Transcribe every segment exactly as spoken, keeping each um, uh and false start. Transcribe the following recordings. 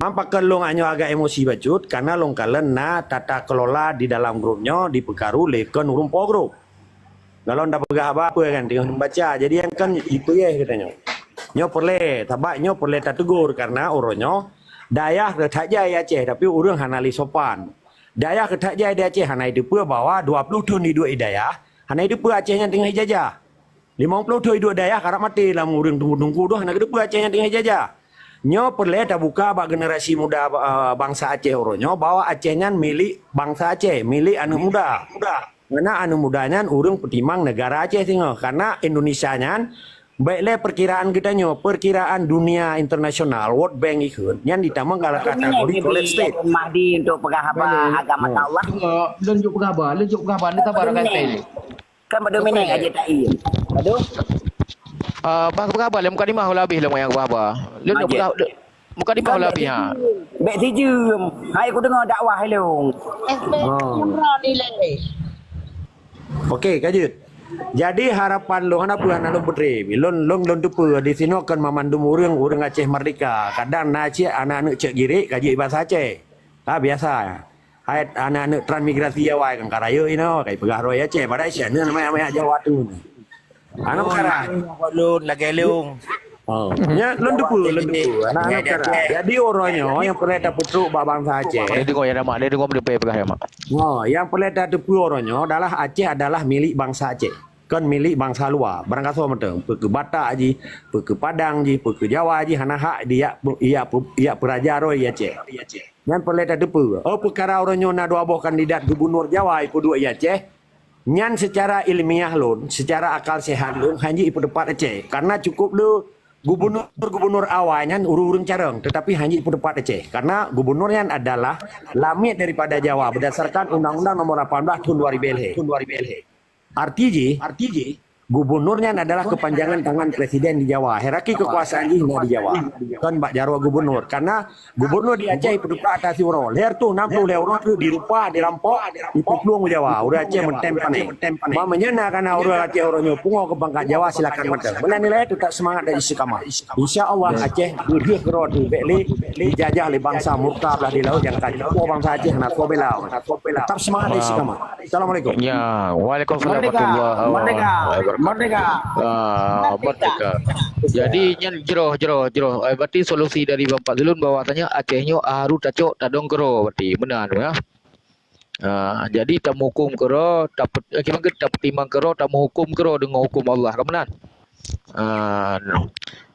Memang pakon lôn nyoe agak emosi bacut, karena lôn kalon na tata kelola di dalam grup nyoe dipeukaru lé kon ureuëng po grup. Kalau ndak peugah haba apa kan tengah membaca. Jadi yang kan itu ya katanya. Nyoe perle, sabab nyoe perle tategur karena uroe nyoe dayah reutak jai Aceh tapi ureuëng hana lé sopan. Dayah reutak jai di Aceh hana itu bahwa dua puluh tahun hidup di dayah, hana itu Aceh yang tengah ijajah. Lima puluh tahun hidup dayah karap mati lam ureuëng tunggu-tunggu tu hana keudeupe Aceh nyang teungoh jajah. Nyoe perle tabuka bak generasi muda uh, bangsa Aceh uroe nyoe bahwa Aceh nyan milik bangsa Aceh, milik aneuk muda. Karena aneuk muda nyan ureuëng peutimang negara Aceh singoh. Karena Indonesia nyan baik lé perkiraan kita nyoe, perkiraan dunia internasional, World Bank ikut, nyan ditamong dalam kategori collapse state. Mahdi untuk peugah haba agama Allah. Lôn jok peugah haba, lôn jok peugah haba, ni sabar kan. Kan bak Dominic aja tak iya. Aduh. Ah, bah, apa khabar? Lé mukadimah ulah habéh lé nyang apa khabar? Lé nak peugah, lé, mukadimah ulah habéh ha. Bek sijeuem. Hai aku dengar dakwah lé. Oh. Okey, Kak Jut. Jadi harapan lôn hana peue hana lôn putri. Lôn lôn lôn tupeue di sinoe kan mamandum ureuëng ureuëng Aceh Merdeka. Kadang na cit anak-anak cek girik kaji bahasa Aceh. Ha biasa. Hai anak-anak transmigrasi awai kan karaya ino kai peugah roh Aceh padahal sian nama nama Jawa tu. Anak perkara. Lôn lagèe lôn. Oh, nya lôn depu lôn depu. Anak-anak perkara. Jadi uroe nyoe yang perlu taputruk bak bangsa Aceh. Dia dengar ya mak, dia dengar depe peugah ya mak. Oh, yang perlu tadepu uroe nyoe adalah Aceh adalah milik bangsa Aceh. Kon milik bangsa luwa. Barangkasoe mantong, peu keu Batak jih, peu keu Padang jih, peu keu Jawa jih hana hak diyak pe- iyak pe- iyak peuraja roh di Aceh. Nyan peureulèe tateupeue. Oh, peukara uroe nyoe na dua boh kandidat gubunur Jawa ipeuduek di Aceh. Nyan seucara ilmiah lôn, seucara akal sehat lôn hana jeuet ipeuteupat Aceh. Karena cukup le gubunur-gubunur awai nyan ureueng-ureueng carông, teutapi hana jeuet ipeuteupat Aceh. Karena gubunur nyan adalah lamiet daripada Jawa berdasarkan Undang-Undang Nomor lapan belas tahun dua ribu lhèe. Arti jih, arti jih, gubunur nyan adalah kepanjangan tangan presiden di Jawa. Hierarki kekuasaan jih na di Jawa. Kon bak jaroe gubunur. Karena gubunur di Aceh ipeuteupat atas uroe. Lhèe reutôh nam ploh lhèe uroe tu dirupa, dirampok, ipeupulang u Jawa. Ureueng Aceh meutem pané. Meunyoe na kana ureueng Aceh uroe nyoe pungo keu pangkat Jawa, silakan mantong. Meunan nilai teutap seumangat dan istiqamah. Insya Allah Aceh beudeuh keudroe tu bèk lé dijajah lé bansa murka blah di laôt nyang ka jipoh bansa Aceh hana soe bela. Teutap seumangat dan istiqamah. Assalamualaikum. Ya, waalaikumsalam warahmatullahi wabarakatuh. Merdeka. Ah, merdeka. Jadi nyan jroh, jroh, jroh. Eh, berarti solusi dari Bang Fazlun bahwasanya Aceh nyoe harus tacok tadong keudroe berarti. Meunan ya. Ah, jadi tameuhukum keudroe, tapet, eh, gimana tapeutimang keudroe, tameuhukum keudroe deungon hukum Allah. Ka meunan. Ah,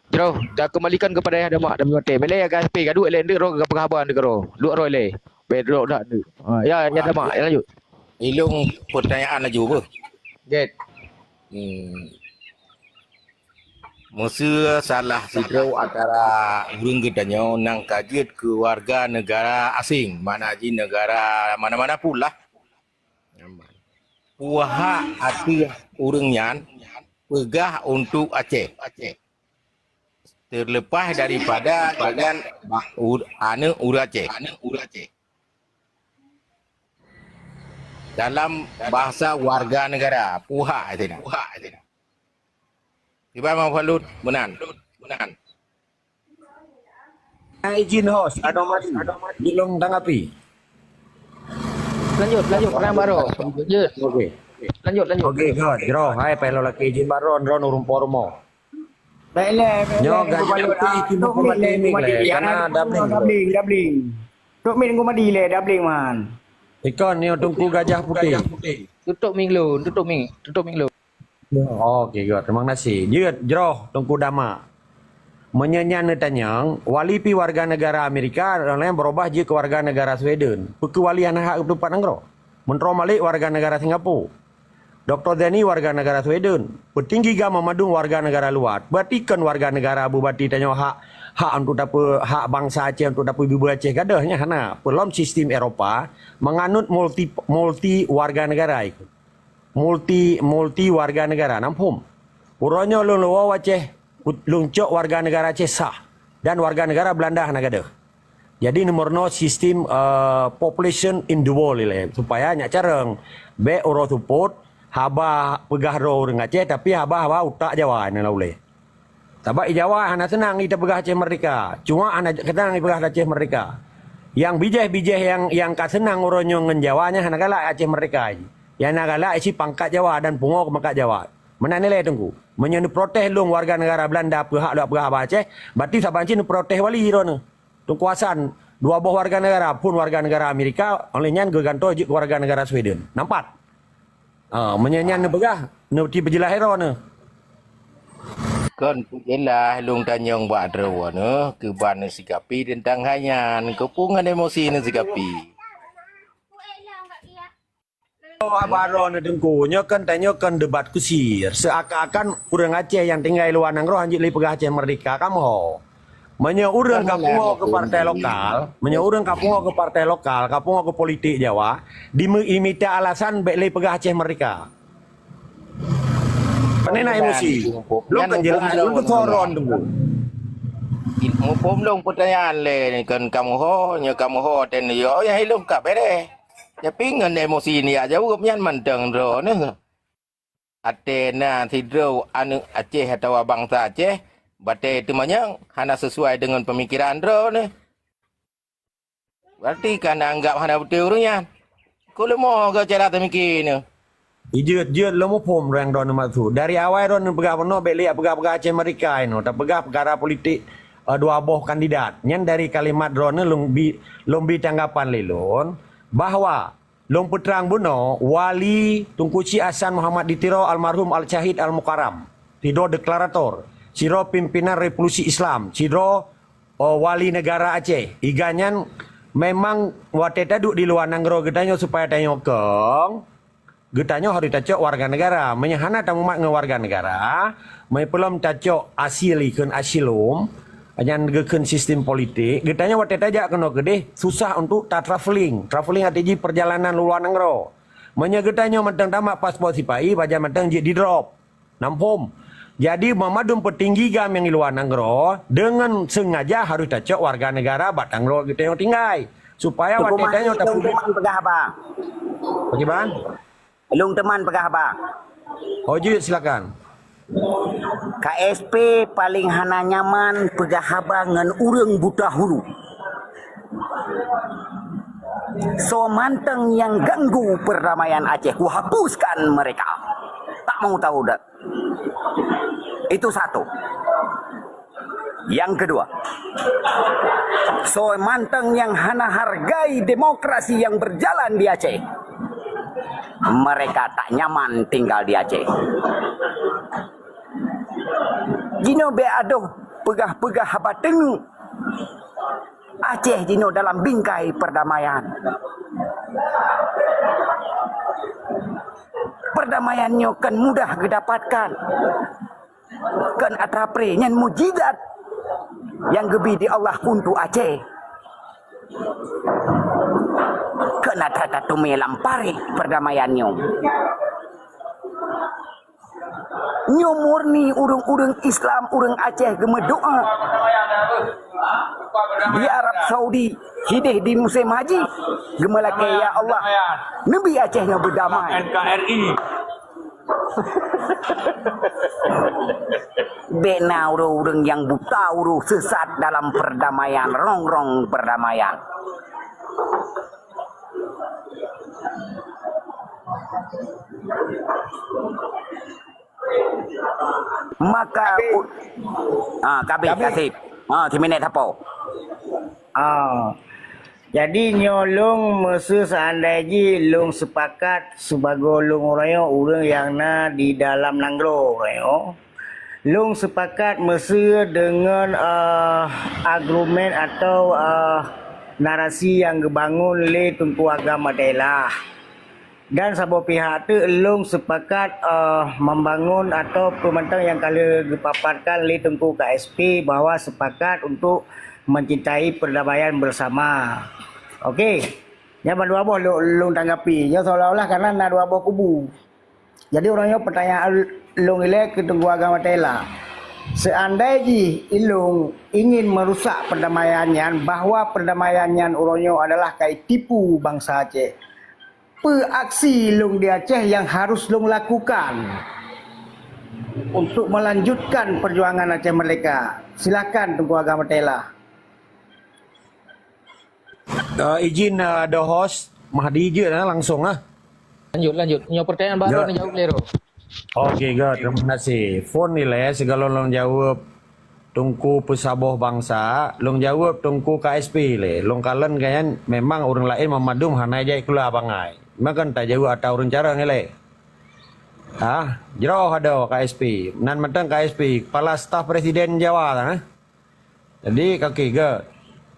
jroh, takembalikan kepada Yah Damak dan Mate. Mele ya guys, pe gaduek lé ndek roh ka peugah haba ndek roh. Duek roh lé. Bedrock dak tu. Ha, ya, ya dah mak, ya lanjut. Ilung pertanyaan laju apa? Get. Hmm. Meuseu salah sidroe antara ureueng geutanyoe nyang ka jeuet keu warga negara asing, makna jih negara mana-mana pun lah. Puhak ateueh ureueng nyan peugah untuk Aceh. Terlepas daripada dengan aneuk ureueng Aceh. Dalam bahasa warga negara, puhak itu dah. Tiba Bang Falut, meunan. Izin host, adoh mati. Dilong tanggapi. Lanjut, lanjut, perang baru. Lanjut. Okey. Lanjut, lanjut. Okey, good. Jroh, hai payah laki izin baron, ron urung porumo. Baiklah, nyoe gaji putih timu pemati ni leh, karena doubling. Doubling, doubling. Tok Min Gumadi leh, doubling man. Ikon ni tungku gajah putih. Tutup mik lun, tutup mik, tutup mik lun. Okey, good. Terima kasih. Jeuet, jroh, Tungku Dama. Meunyoe nyan neutanyong, wali pi warga negara Amerika, dan lain berubah jeuet ke warga negara Sweden. Peue keu wali hana hak geupeuteupat nanggroe. Meuntroe Malik warga negara Singapura. Doktor Zaini warga negara Sweden. Peutinggi gam Mamadung warga negara luar. Berarti kon warga negara bubati tanyoe hak, hak untuk dapeu, hak bangsa Aceh untuk dapeu bubé Aceh gadoh nyan hana. Peulom sistem Eropa menganut multi, multi warga negara itu. Multi, multi warga negara, na muphom? Uroe nyoe lôn lôn woe Aceh, lôn cok warga negara Aceh sah dan warga negara Belanda hana gadoh. Jadi nomor nol sistem uh, population in the world ilée supaya nyak careng bèk uroe seupôt haba peugah droe ureueng Aceh tapi haba-haba utak Jawa nyan ulée. Sabab i Jawa hana seunang ita peugah Aceh merdeka. Cuma hana seunang ipeugah Aceh merdeka. Nyang bijéh-bijéh nyang, nyang ka seunang uroe nyoe ngon Jawa nyan hana galak Aceh merdeka. Nyang na galak isi pangkat Jawa dan pungo keu pangkat Jawa. Meunan ilée Teungku. Meunyoe neuprotes lôn warga negara Belanda peuhak lôn peugah haba Aceh, berarti saban cit neuprotes wali droeneuh. Teungku Hasan, dua boh warga negara, phon warga negara Amerika, oleh nyan geugantoe jeuet keu warga negara Sweden. Nampak? Ah, meunyoe nyan neupeugah, neuti beujeulaih droeneuh. Kon peujeulaih lôn tanyong bak droeneuh keuban neusikapi teuntang hai nyan. Keupeue ngon emosi neusikapi? Oh, haba droeneuh Teungku, nyoe kan tanyoe kan debat kusir. Seakan-akan ureuëng Aceh nyang tinggai luwa nanggroe hanjeuet lé peugah Aceh merdeka, kamoe ho. Meunyoe ureuëng ka pungo keu partai lokal, meunyoe ureuëng ka pungo keu partai lokal, ka pungo keu politik Jawa, di imita alasan bék lé peugah Aceh merdeka. Pane na emosi. Lôn kan jeulaih, lôn keu soron Teungku. Muphom lôn peutanyaan lé kan kamoe ho, nyoe kamoe ho ten yo, ya ilôn ka bereh. Tapi ngon emosi ni aja jaweueb nyan mantong droeneuh. Até na sidroe aneuëk Aceh atawa bansa Aceh, batée teumanyong hana sisuai deungon peumikiran droeneuh. Berarti ka na anggab hana beutôi ureuëng nyan. Keu leumo geuh cara teumiki nyoe. Ijeuet-jeuet lom muphom rang droeneuh maksud. Dari awai droeneuh peugah bunoe bék lé peugah-peugah Aceh merdeka inoe, tapeugah peukara politik, eh, dua boh kandidat. Nyan dari kalimat droeneuh lôn bi, lôn bi tanggapan lé lôn bahwa lôn peutrang bunoe Wali Teungku Chik Hasan Muhammad di Tiro almarhum Al-Syahid Al-Mukarram, sidroe deklarator, sidroe pimpinan revolusi Islam, sidroe, oh, wali negara Aceh. Iga nyan memang watée taduek di luwa nanggroe geutanyoe supaya tanyoe kong, geutanyoe harôh tacok warga negara. Meunyoe hana tamumat ngon warga negara, meunyoe peulom tacok asil ikheun asilom, nyan geukheun sistem politik, geutanyoe watée tajak keunoe keudeh susah untuk ta-travelling. Travelling arti jih perjalanan luwa nanggroe. Meunyoe geutanyoe mantong tamat paspor sipa-i, pajan mantong jeuet di-drop. Nampom. Jadi, memadum peutinggi gam nyang di luwa nanggroe, deungon sengaja harôh tacok warga negara bak nanggroe geutanyoe tinggai. Supaya watée tanyoe tapeubuet. Lôn teuman peugah haba. Pakriban? Lôn teuman peugah haba. Oh, jeuet, silakan. K S P paléng hana nyaman peugah haba ngon ureuëng buta huruf. Soe mantong nyang ganggu perdamaian Aceh, kuhapuskan mereka. Tak mau tahu dah. Itu satu. Yang kedua, soe mantong nyang hana hargai demokrasi yang berjalan di Aceh, mereka tak nyaman tinggal di Aceh. Jinoe bék adoh peugah-peugah haba teungeut. Aceh jinoe dalam bingkai perdamaian. Perdamaian nyoe kan mudah geudapatkan. Kan atra pré nyan mujizat nyang geubi di Allah untuk Aceh. Kan atra tateumé lam paréh perdamaian nyoe. Nyoe murni ureuëng-ureuëng Islam, ureuëng Aceh geumeudoá di Arab Saudi, hideh di musém haji, geumeulakée, "Ya Allah, neubi Aceh nyoe beudamai." N K R I. Bék na ureuëng-ureuëng nyang buta huruf sesat dalam perdamaian, rongrong perdamaian. Maka, ah, kabeh, kaseb. Ah, siminét sapo. Ah. Jadi nyoe lôn meuseu seandai jih lôn sepakat sibagoe lôn uroe nyoe ureuëng nyang na di dalam nanggroe uroe nyoe. Lôn sepakat meuseu deungon, eh, argumen atau, eh, narasi nyang geubangun lé Teungku Agam Atela. Dan saboh pihak teuk lôn sepakat, eh, membangun atau peumantang nyang ka lheueh geupaparkan lé Teungku K S P bahwa sepakat untuk mencintai perdamaian bersama. Oke. Nyan ban dua boh lôn, lôn tanggapi. Nyoe seolah-olah karena na dua boh kubu. Jadi, uroe nyoe pertanyaan lôn ilée keu Teungku Agam Atela. Seandai jih ilôn ingin merusak perdamaian nyan, bahwa perdamaian nyan uroe nyoe adalah ka itipu bansa Aceh, peue aksi lôn di Aceh nyang harus lôn lakukan? untuk melanjutkan perjuangan Aceh Merdeka. Silakan Teungku Agam Atela. Uh, izin uh, ada host Mahdi je lah langsung lah. Lanjut, lanjut. Nyoe pertanyaan baru. Ya. Ni jawab lé, Ro. Okey, good. Terima kasih. Phone ni leh segala lôn jawab Teungku Peusaboh Bansa, lôn jawab Teungku K S P leh. Lôn kalon kan memang ureuëng laén memadum hana jai keula bangai. Makan tajawab ata ureuëng carang leh. Ha, jroh ada K S P. Nan mantong K S P, kepala staf presiden Jawa kan, eh? Jadi, oke, good.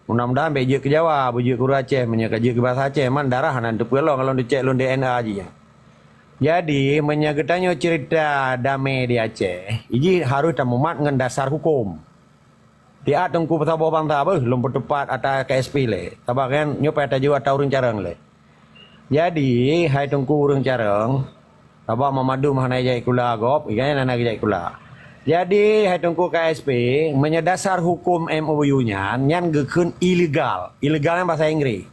Mudah-mudahan bék jeuet keu Jawa, beujeuet keu ureuëng Aceh, meunyoe ka jeuet keu bahasa Aceh, man darah nan teupeulong lôn teucek lôn D N A jih. Jadi, meunyoe geutanyoe cerita damé di Aceh, iji harus tamumat ngon dasar hukum. Tiat Teungku Peusaboh Bansa beuh, lôn peutupat ata K S P lé. Saban nyoe payah tajawab ata ureuëng carang lé. Jadi, hai Teungku ureuëng carang, sabab memadum hana jai keula gob, ikan hana jai keula. Jadi, hai Teungku K S P, meunyoe dasar hukum M O U nyan, nyan geukheun ilegal. Ilegal nyan bahasa Inggris.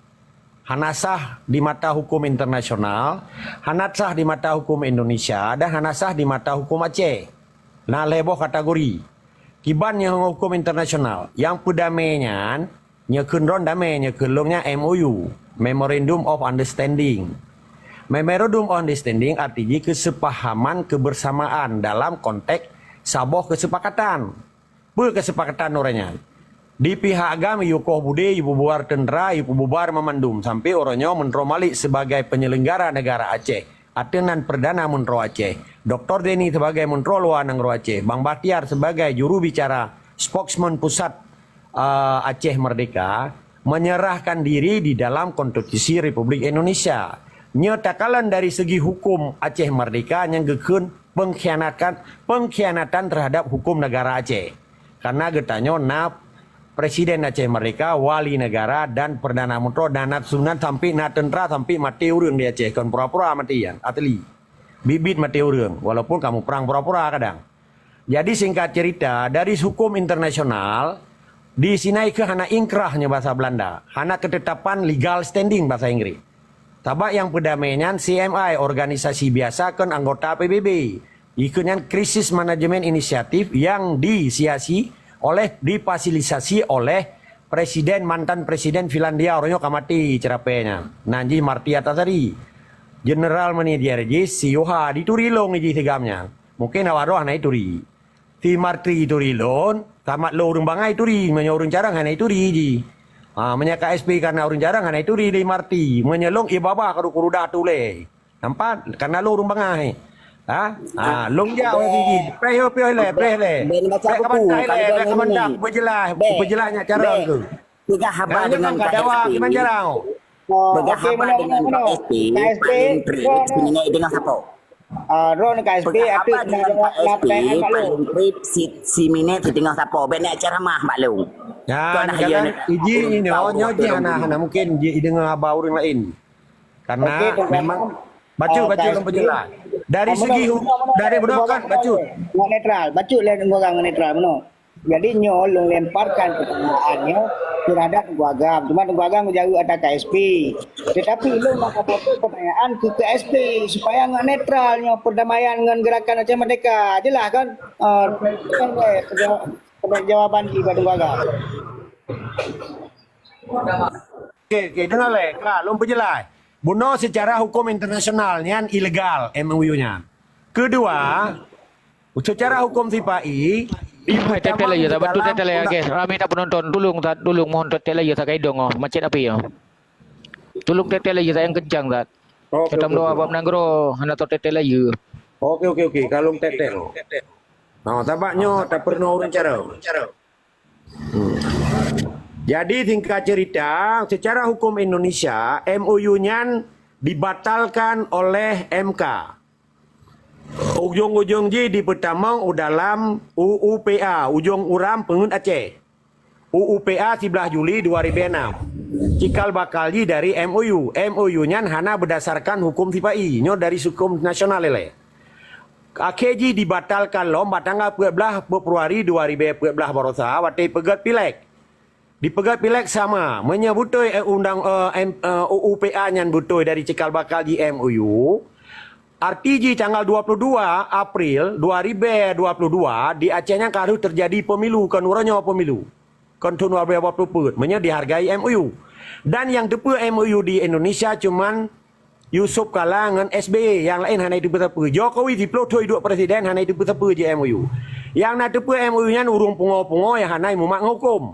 Hana sah di mata hukum internasional, hana sah di mata hukum Indonesia, dan hana sah di mata hukum Aceh. Na lhée boh kategori. Kiban nyang hukum internasional, nyang peudamé nyan, nyoe kheun droen damé, nyoe kheun lôn nyan M O U, Memorandum of Understanding. Memorandum of Understanding arti jih kesepahaman kebersamaan dalam konteks saboh kesepakatan. Peue kesepakatan uroe nyan? Di pihak agam yukoh budé, yupububar teuntra, yupububar meumandum sampai uroe nyoe meuntroe Malik sebagai penyelenggara negara Aceh. Ateueh nan Perdana Meuntroe Aceh, Doktor Deni sebagai Meuntroe Luwa Nanggroe Aceh, Bang Bahtiar sebagai juru bicara spokesman pusat, eh, Aceh Merdeka, menyerahkan diri di dalam Konstitusi Republik Indonesia. Nyoe takalon dari segi hukum Aceh Merdeka nyang geukheun pengkhianatan, pengkhianatan terhadap hukum negara Aceh. Karena geutanyoe na Presiden Aceh Merdeka, Wali Negara, dan Perdana Meuntroe, dan na sunan sampai na teuntra sampai maté ureuëng di Aceh, kon pura-pura maté nyan, asli. Bit-bit maté ureuëng, walaupun kamoe prang pura-pura kadang. Jadi singkat cerita, dari hukum internasional, di Sinai keuh hana inkrah nyoe bahasa Belanda, hana ketetapan legal standing bahasa Inggris. Sabab nyang peudamé nyan C M I, organisasi biasa kon anggota P B B. Ikeu nyan Crisis Management Initiative nyang disiasi oleh, difasilitasi oleh Presiden, mantan Presiden Finlandia, uroe nyoe ka maté ceurapée nyan. Nan jih Martti Ahtisaari. Jeneral Mani Diarjis, si Yuha dituri lôn jih sigam nyan. Mungkin awak droe hana ituri. Si Martti ituri lôn, samat lôn ureuëng bangai ituri, meunyoe ureuëng carang hana ituri jih. Ha, meunyoe K S P kana ureuëng carang hana ituri lé Martti. Meunyoe lôn ié babah karu kuruda tulée. Nampak? Karena lôn ureuëng bangai. Ha? Ha, lôn jak awai gigi. Preh yo, preh le, preh le. Ben baca buku, bantai le, kalau preh ka bantai, ni. Peujeulah, peujeulah nyak cara tu. Peugah haba dengan K S P. Peugah haba dengan K S P. Paling trip, si minit dengan siapa? Ah, Ron K S P, peugah haba dengan K S P, paling trip si, si minit si tengah siapa? Ben nak ceramah bak lôn. Kan, iji ini, oh, nyoe jih hana, hana mungkin ji dengar haba ureuëng lain. Karena memang bacut, bacut lôn peujeulah. Dari segi hu-, dari bunoe kan bacut. Ngon netral, bacut lé ngon netral bunoe. Jadi nyoe lôn lemparkan pertanyaan nyoe terhadap Teungku Agam. Cuma Teungku Agam geujaweueb ata K S P. Tetapi lôn nak kata pertanyaan ke K S P supaya ngon netral nyoe perdamaian ngon gerakan Aceh Merdeka. Jelas kan? Ah, kan, eh, jawaban di Teungku Agam. Okey, okey, deungoe lé, ka lôn peujeulaih. Bunoe secara hukum internasional nyan ilegal M O U nyan. Keudua, secara hukum sipa-i, hai, teutek laju, tak betul, teutek laju, guys. Ramai tak penonton, tolong, tak, tolong mohon teutek laju, tak kaidong, oh, macet api, oh. Tolong teutek laju, tak yang kencang, tak. Okey, okey, okey. Abang Nanggroe, hana teutek laju. Okey, okey, okey. Kalau teutek. Nah, tabak nyoe tak pernah ureuëng cara. Hmm. Jadi, singkat cerita, secara hukum Indonesia, M O U nyan dibatalkan oleh M K. Ujong-ujong jih dipeutamong u dalam U U P A, Ujong Uram Peungeuet Aceh. U U P A siblaih Juli dua ribu enam. Cikal bakal jih dari M O U. M O U nyan hana beudasarkan hukum sipa-i, nyoe dari hukum nasional ilée. Akhé jih dibatalkan lom bak tanggal peuet blaih Februari dua ribu peuet blaih barosa watée peugét pilék. Dipeugét pilék sama, meunyoe beutôi, eh, undang, eh, em, eh, U U P A nyan beutôi dari cikal bakal jih M O U, Arti jih tanggal dua puluh dua April dua ribu dua puluh dua di Aceh nyan ka harôh teujadi pemilu, kon uroe nyoe pemilu. Kon thon dua ribu dua puluh peuet, meunyoe dihargai M O U. Dan nyang teupeue M O U di Indonesia cuman Yusuf Kala ngon S B Y, nyang laén hana jiteupeue sapeue. Jokowi siplôh thon duek presiden hana jiteupeue sapeue jih M O U. Nyang na teupeue M O U nyan ureuëng pungo-pungo nyang hana mumat ngon huköm.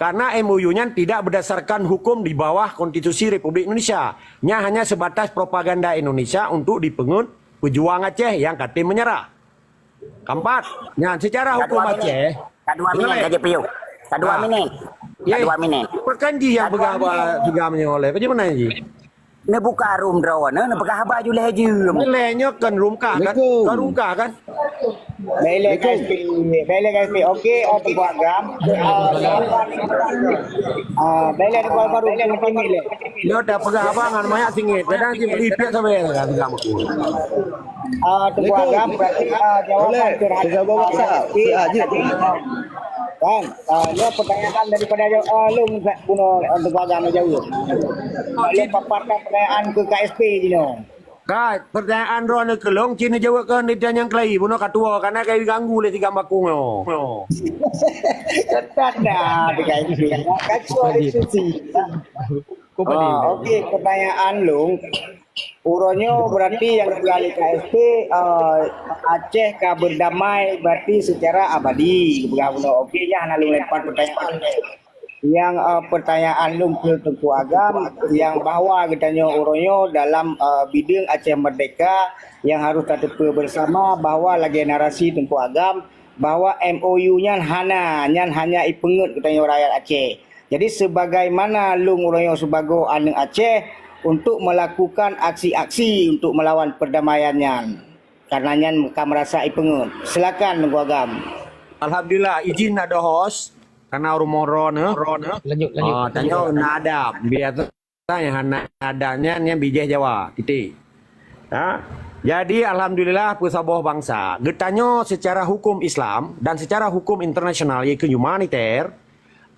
Karena M O U nyan tidak berdasarkan hukum di bawah Konstitusi Republik Indonesia. Nyan hanya sebatas propaganda Indonesia untuk dipeungeut pejuang Aceh nyang ka tem menyerah. Keempat, nyan secara hukum Aceh. Ka dua minit, ka dua minit, ka dua minit. Ka dua minit. Bukan jih nyang peugah haba, peugah meunyoe lé. Bagaimana jih? Neubuka room droeneuh, neupeugah haba ju lhèe jeuem. Lhèe nyoe kan room kah kan? Assalamualaikum. Kan room kah kan? Bèk lé K S P, bèk lé K S P. Okey, oh, Teungku Agam. Ah, bèk lé Teungku Agam, bèk lé Teungku Agam. Nyoe dah peugah haba ngon manyak singet. Kadang jih beli piak sabe lah peugah mak. Ah, Teungku Agam, berarti, ah, jawaban terhadap, ah, K S P. Kan, ah, nyoe pertanyaan daripada, ah, lôn, bunoe, ah, Teungku Agam jaweueb. Lôn paparkan pertanyaan keu K S P jinoe. Ka, pertanyaan droeneuh keu lôn, ci neujaweueb keu nida nyang keuhai, bunoe ka tuwoe, karena ka ganggu lé si Gam Bakong nyoe. Ketat dah, K S P. Kacau diskusi. Ah, okey, pertanyaan lôn. Uroe nyoe berarti nyang geupeugah lé K S P, eh, Aceh ka berdamai berarti secara abadi. Geupeugah bunoe. Okey, nyan hana lôn lempar pertanyaan. Nyang, eh, pertanyaan lôn keu Teungku Agam, nyang bahwa geutanyoe uroe nyoe dalam, eh, bideueng Aceh Merdeka nyang harôh tateupeue bersama bahwa lagèe narasi Teungku Agam, bahwa M O U nyan hana, nyan hanya ipeungeut geutanyoe rakyat Aceh. Jadi, sebagaimana lôn uroe nyoe sibagoe aneuk Aceh untuk melakukan aksi-aksi untuk melawan perdamaian nyan. Karena nyan ka merasa ipeungeut. Silakan, Teungku Agam. Alhamdulillah, izin adoe host, karena rumoh droeneuh. Lanjut, lanjut. Ah, tanyoe na adab. Biasa nyang hana adab nyan, nyan bijéh Jawa. Titik. Ha? Jadi, alhamdulillah, peusaboh bansa. Geutanyoe secara hukum Islam dan secara hukum internasional, yaitu humaniter,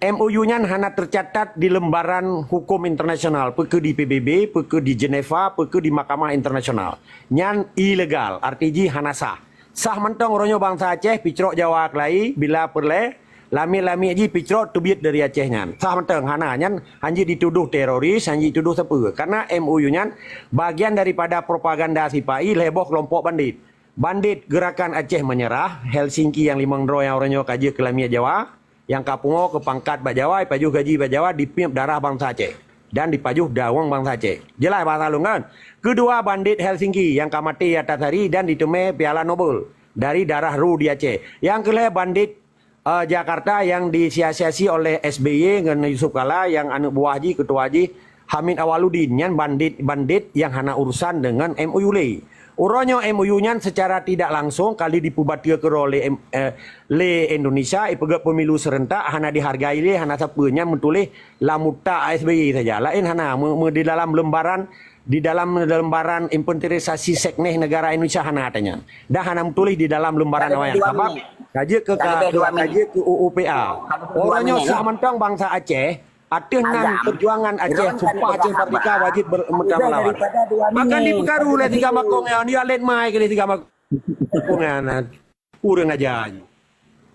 M O U nyan hana tercatat di lembaran hukum internasional, peu kheueh di P B B, peu kheueh di Geneva, peu kheueh di Mahkamah Internasional. Nyan ilegal, arti jih hana sah. Sah mantong uroe nyoe bansa Aceh picrok Jawa keulai bila peureulèe, lamiet-lamiet jih picrok teubiet dari Aceh nyan. Sah mantong, hana, nyan hanjeuet dituduh teroris, hanjeuet dituduh sapeue. Karena M O U nyan bagian daripada propaganda sipa-i lhèe boh keulompok bandit. Bandit Gerakan Aceh Menyerah, Helsinki nyang limong droe nyang uroe nyoe ka jeuet keu lamiet Jawa, nyang ka pungo keu pangkat bak Jawa, ipajoh gaji bak Jawa, dipiep darah bansa Aceh dan dipajoh daweueng bansa Aceh. Jeulaih bahasa lôn kan? Keudua bandit Helsinki nyang ka maté atas hari dan diteumé piala Nobel dari darah ru di Aceh. Nyang keulhèe bandit, eh, Jakarta nyang diasiasi oleh S B Y ngon Yusuf Kala nyang aneuk buah jih, keutua jih Hamid Awaludin, nyan bandit-bandit nyang hana urusan deungon M O U lé. Uroe nyoe M O U nyan secara tidak langsung kali dipeubateue keudroe lé, eh, lé Indonesia, ipeugét pemilu serentak, hana dihargai lé, hana sapeue, nyan meutuléh lam utak S B Y saja. Laén hana, me-, me-, di dalam lembaran, di dalam lembaran inventarisasi sekneh negara Indonesia hana ata nyan. Dan hana meutuléh di dalam lembaran awaknyan. Sabab ka jeuet keu ka, ka jeuet keu U U P A. Uroe nyoe sah mantong bansa Aceh, ateueh nan perjuangan Aceh, sumpah Aceh Merdeka wajib ber-, merdeka melawan. Bahkan dipeukaru lé si Gam Bakong nyan, dia let mai keu lé si Gam Bakong nyan. Kurang aja.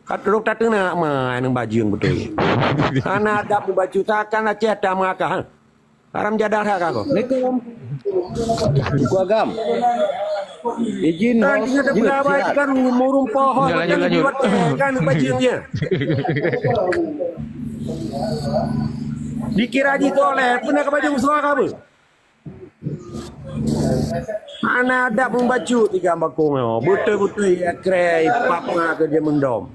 Ka trok tateunak mai nang bajeueng beutôi. Hana adab meubacut, seakan Aceh ata meuakah. Haram jadah that ka kau. Assalamualaikum. Teungku Agam. Izin host. Kan dia dah pernah baik kan murung pohon. Ya, lanjut, lanjut. Kan bajeueng dia. Dikira jitoleh, pernah ke bajeueng suara apa? Hana adab meubacut si Gam Bakong nyoe. Beutôi-beutôi ya krei pap ma keu dia mendom.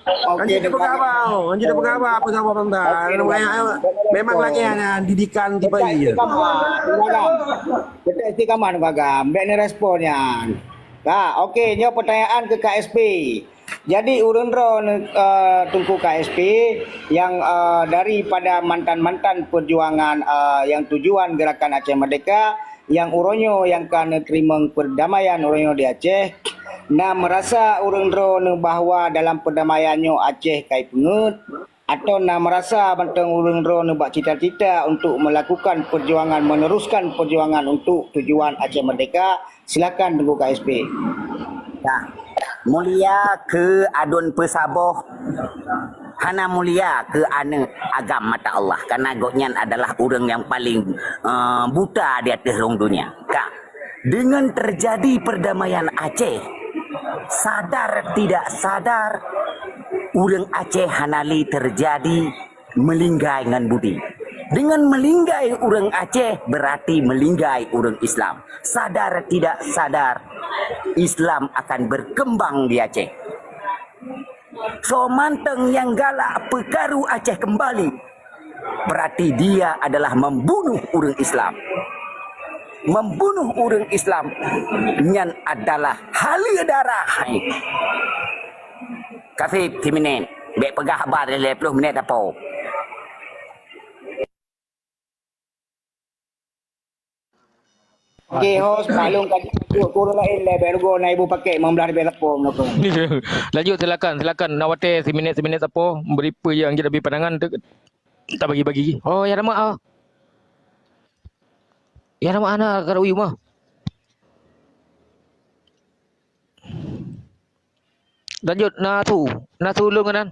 Okey, anjing dah peugah apa? Anjing dah peugah apa? Apa sama bangsa? Okey, memang lagi hanya didikan tiba iya. Betul istiqamah Teungku Agam. Bèk ni respon nyan. Ka, okey, nyoe pertanyaan ke K S P. Jadi, ureuëng droeneuh, eh, Teungku K S P, nyang, eh, daripada mantan-mantan perjuangan, eh, nyang tujuan Gerakan Aceh Merdeka, nyang uroe nyoe nyang ka neuteurimong perdamaian uroe nyoe di Aceh, na meurasa ureuëng droeneuh bahwa dalam perdamaian nyoe Aceh ka ipeungeuet, Atau na merasa mantong ureuëng droeneuh bak cita-cita untuk melakukan perjuangan, meneruskan perjuangan untuk tujuan Aceh Merdeka, silakan Teungku K S P. Nah, mulia keu adun peusaboh, hana mulia keu aneuëk agam mata Allah, karena gobnyan adalah ureuëng yang paling uh, buta di ateueh rhueng dunia. Ka, dengan terjadi perdamaian Aceh, sadar tidak sadar, ureuëng Aceh hana lé terjadi melinggai ngon budi. Dengan melinggai ureuëng Aceh, berarti melinggai ureuëng Islam. Sadar tidak sadar, Islam akan berkembang di Aceh. Soe mantong nyang galak peukaru Aceh kembali, berarti dia adalah membunuh ureuëng Islam. Membunuh ureuëng Islam nyan adalah haleue darah. Kaseb, siminét. Bék peugah haba lhée ploh minét sapo. Oke, host, maklum kan, kurang lain lé, bék rugoe na ibu pakai, lima belas ribu sapo, menurut aku. Lanjut, silakan, silakan. Na watée siminét-siminét sapo, beri peue nyang jeuet bagi pandangan, tabagi-bagi. Oh, ya nama ah. Ya nama ana ka uyuem ah. Lanjut, na su. Na su lôn keunan.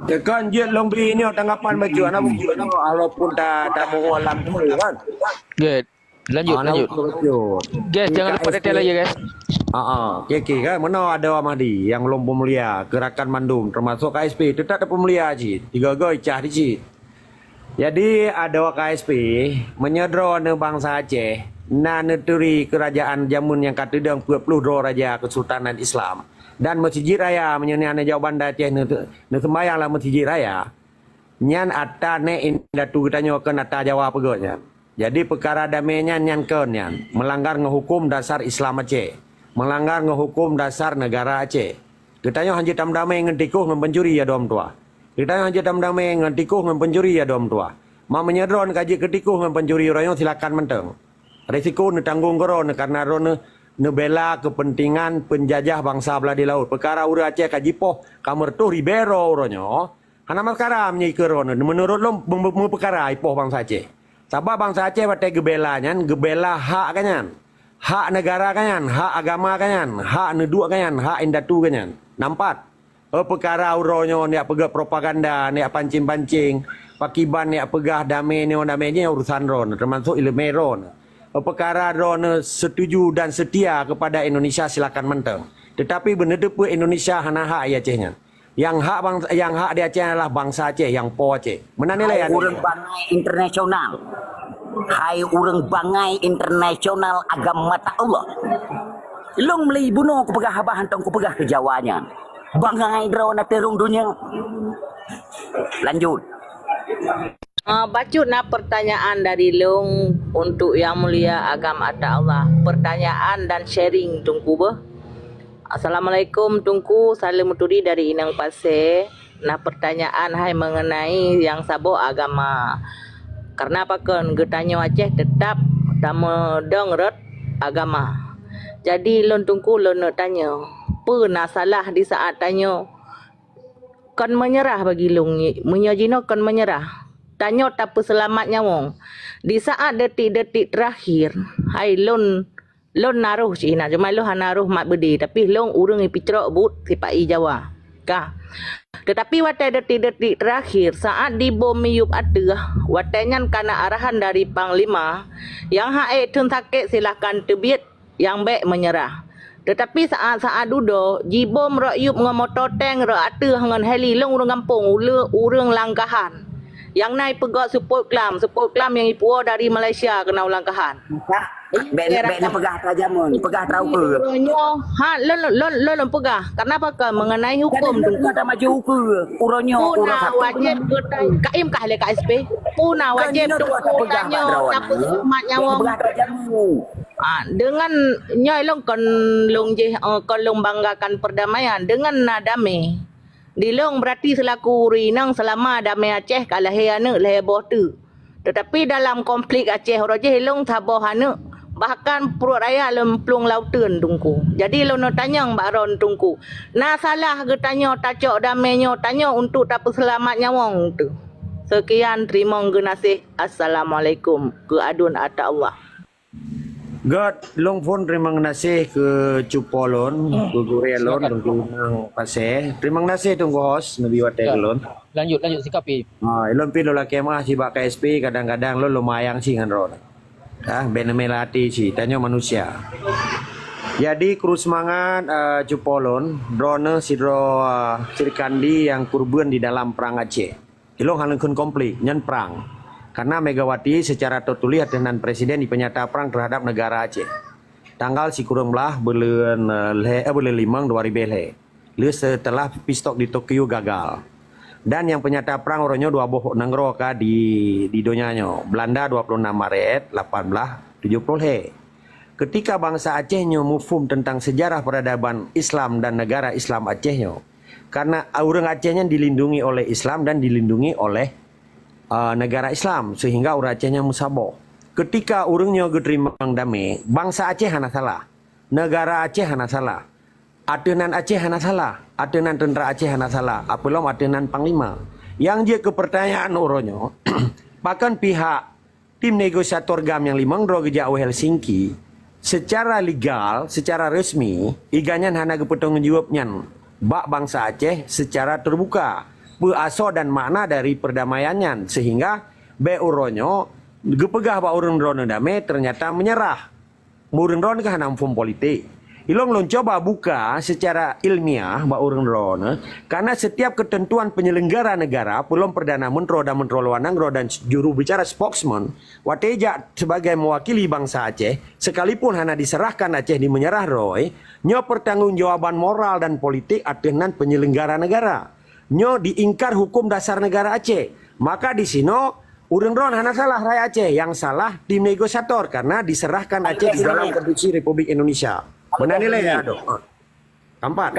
Tekan jeuet lôn bri nyoe tanggapan bacut, ana bacut nyoe, walaupun ta, ta muhu lam tu kan. Good. Lanjut, Ana lanjut. Bacut. Guys, jangan lupa K S P. Detail lagi, guys. Ha ah, oke, oke kan. Meunoe ada Wak Mahdi yang lôn peumulia, gerakan mandum termasuk K S P tetap dipeumulia cit. Tiga-tiga icah di cit. Jadi, adoe K S P, meunyoe droeneuh bansa Aceh na neuturi keurajaan jameun nyang ka teudong peuet ploh droe raja Kesultanan Islam dan Meuseujid Raya, meunyoe nyan jawaban dari Aceh neu-, neuseumbayang lam Meuseujid Raya, nyan atra nèk indatu geutanyoe kon atra Jawa peugöt nyan. Jadi, peukara damé nyan, nyan kon nyan meulanggar ngon huköm dasar Islam Aceh, meulanggar ngon huköm dasar neugara Aceh. Geutanyoe hanjeuet tameudamé ngon tikoh ngon pancuri ya dua meutuah. Geutanyoe hanjeuet tameudamé ngon tikoh ngon pancuri ya dua meutuah. Ma meunyoe droeneuh ka jeuet keu tikoh ngon pancuri uroe nyoe, silakan mantong. Risiko neutanggong keu droeneuh karena droeneuh neubela keupeuntengan peunjajah bansa blah di laôt. Peukara ureuëng Aceh ka jipoh ka meureutoh ribèe droe uroe nyoe, hana meupeukara meunyoe ikeue droeneuh. Meunurot lôn, meu-, meu-, meupeukara ipoh bansa Aceh. Sabab bansa Aceh watèe geubela nyan, geubela hak geuh nyan. Hak neugara geuh nyan, hak agama geuh nyan, hak neuduek geuh nyan, hak indatu geuh nyan. Nampat. Eh, peukara uroe nyoe neujak peugah propaganda, neujak pancing-pancing, pakiban neujak peugah damé nyoe, damé nyoe urusan droeneuh, termasuk ileumèe droeneuh. Eh, peukara droeneuh setuju dan setia kepada Indonesia, silakan mantong. Tetapi beuneuteupeu Indonesia hana hak di Aceh nyan. Nyang hak bangsa, nyang hak di Aceh adalah bansa Aceh nyang po Aceh. Meunan nilai. Hai ureuëng bangai internasional. Hai ureuëng bangai internasional agama mata Allah. Lôn meulai bunoe kupeugah haba hantom kupeugah keu Jawa nyan. Bangai droe na teurong donya. Lanjut. Ah, bacut na pertanyaan dari lôn untuk Yang Mulia Agam Atta Allah. Pertanyaan dan sharing Teungku beuh. Assalamualaikum Teungku, saleuem meuturi dari Inong Pasé. Nah, pertanyaan hai mengenai nyang saboh agama. Karena pakon geutanyoe Aceh teutap tameudong rot agama. Jadi lôn Teungku lôn neuk tanyoe, peue na salah di saat tanyoe kon meunyeurah bagi lôn, meunyoe jinoe kon meunyeurah. Tanyoe tapeuseulamat nyawöng. Di saat detik-detik teurakhir, hai lôn, lôn na roh cit inan, cuma lôn hana roh mat beudé, tapi lôn ureuëng nyang picrok buet sipa-i Jawa. Ka. Teutapi watèe detik-detik teurakhir, saat dibom miyueb ateueh, watèe nyan ka na arahan dari panglima, nyang hak ék theun sakét silahkan teubiet, nyang bèk meunyeurah. Teutapi saat-saat dudoe, jibom rot yueb ngon moto tank, rot ateueh ngon heli, lôn ureuëng gampông, ule-, ureuëng Langkahan. Nyang na ipeugöt seupôt klam, seupôt klam nyang ipuwoe dari Malaysia keunoe u Langkahan. Bèk, bèk neupeugah atra jameun, peugah atra ukeue. Uroe nyoe, ha, lôn, lôn, lôn, lôn peugah. Karena pakon mengenai huköm tu. Kan lôn maju ukeue. Uroe nyoe, uroe Sabtu. Peue na wajéb geutai-, kaém kah lé K S P? Peue na wajéb tu peugah tanyoe, tapeuseulamat nyawöng. Bèk neupeugah atra jameun. Ah, dengan nyoe lôn kon lôn jih, eh, kon lôn banggakan perdamaian dengan na damé. Di lôn berarti seulaku ureuëng inong seulama damé Aceh ka lahé aneuëk lhèe boh teuk. Teutapi dalam konflik Aceh uroe jih lôn saboh aneuëk Bahkan pruet raya lom plueng lauteun Teungku. Jadi lôn tanyong bak droeneuh Teungku, na salah geutanyoe tacok damé nyoe tanyoe untuk tapeuseulamat nyawöng teuh. Seukian, teurimong geunaséh. Assalamualaikum. Keu aduen ata Allah. Göt, lôn phôn teurimong geunaséh keu cupo lôn, keu gurée lôn, Teungku Nang Pasé. Teurimong geunaséh Teungku host neubi watée keu lôn. Lanjut, lanjut, sikapi. Ha, ilôn pih lôn lakée meuah sibak K S P, kadang-kadang lôn lumayan sih ngon droeneuh. Ah, bèk neumela até cit, tanyoe manusia. Jadi, kru seumangat, eh, cupo lôn, droeneuh sidroe, eh, Sirikandi nyang kurban di dalam Prang Aceh. Ilôn hana kheun konflik, nyan prang. Karena Megawati secara tertulis ateueh nan presiden dipeunyata prang terhadap negara Aceh. Tanggal sikureueng blaih buleuen, eh, lhèe, eh, buleuen limong dua ribèe lhèe. Lheueh seuteulah peace talk di Tokyo gagal. Dan nyang peunyata prang uroe nyoe dua boh nanggroe ka di, di donya nyoe. Belanda dua puluh enam Maret lapan belas tujoh puluh lhèe. Ketika bansa Aceh nyoe muphom teuntang sejarah peradaban Islam dan negara Islam Aceh nyoe, karena ureuëng Aceh nyan dilindungi oleh Islam dan dilindungi oleh, uh, negara Islam, sehingga ureuëng Aceh nyan meusaboh. Ketika ureuëng nyoe geuteurimong damé, bansa Aceh hana salah, negara Aceh hana salah. Ateueh nan Aceh hana salah, ateueh nan teuntra Aceh hana salah, apeulom ateueh nan panglima. Nyang jeuet keu peurtanyaan uroe nyoe, pakon pihak tim negosiator GAM nyang limong droe geujak u Helsinki, seucara legal, seucara resmi, iga nyan hana geupeutanggong jaweueb nyan bak bansa Aceh seucara teubuka, peue asoe dan makna dari peurdamaian nyan, seuhingga bèk uroe nyoe geupeugah bak ureuëng droeneuh damé, teunyata meunyeurah. Ureuëng droeneuh ka hana muphom politik. Ilôn lôn cuba buka seucara ilmiah bak ureuëng droeneuh, karena setiap ketentuan penyelenggara negara, peulom Perdana Menteri dan Menteri Luar Negeri dan juru bicara spokesman, watée jak sebagai mewakili bansa Aceh, sekalipun hana diserahkan Aceh di meunyeurah droe, nyoe pertanggungjawaban moral dan politik ateueh nan penyelenggara negara. Nyoe diingkar hukum dasar negara Aceh. Maka di sinoe, ureuëng droeneuh hana salah rakyat Aceh, nyang salah tim negosiator karena diserahkan Aceh di dalam Konstitusi Republik Indonesia. Meunan ilée ya, Dok. Keempat.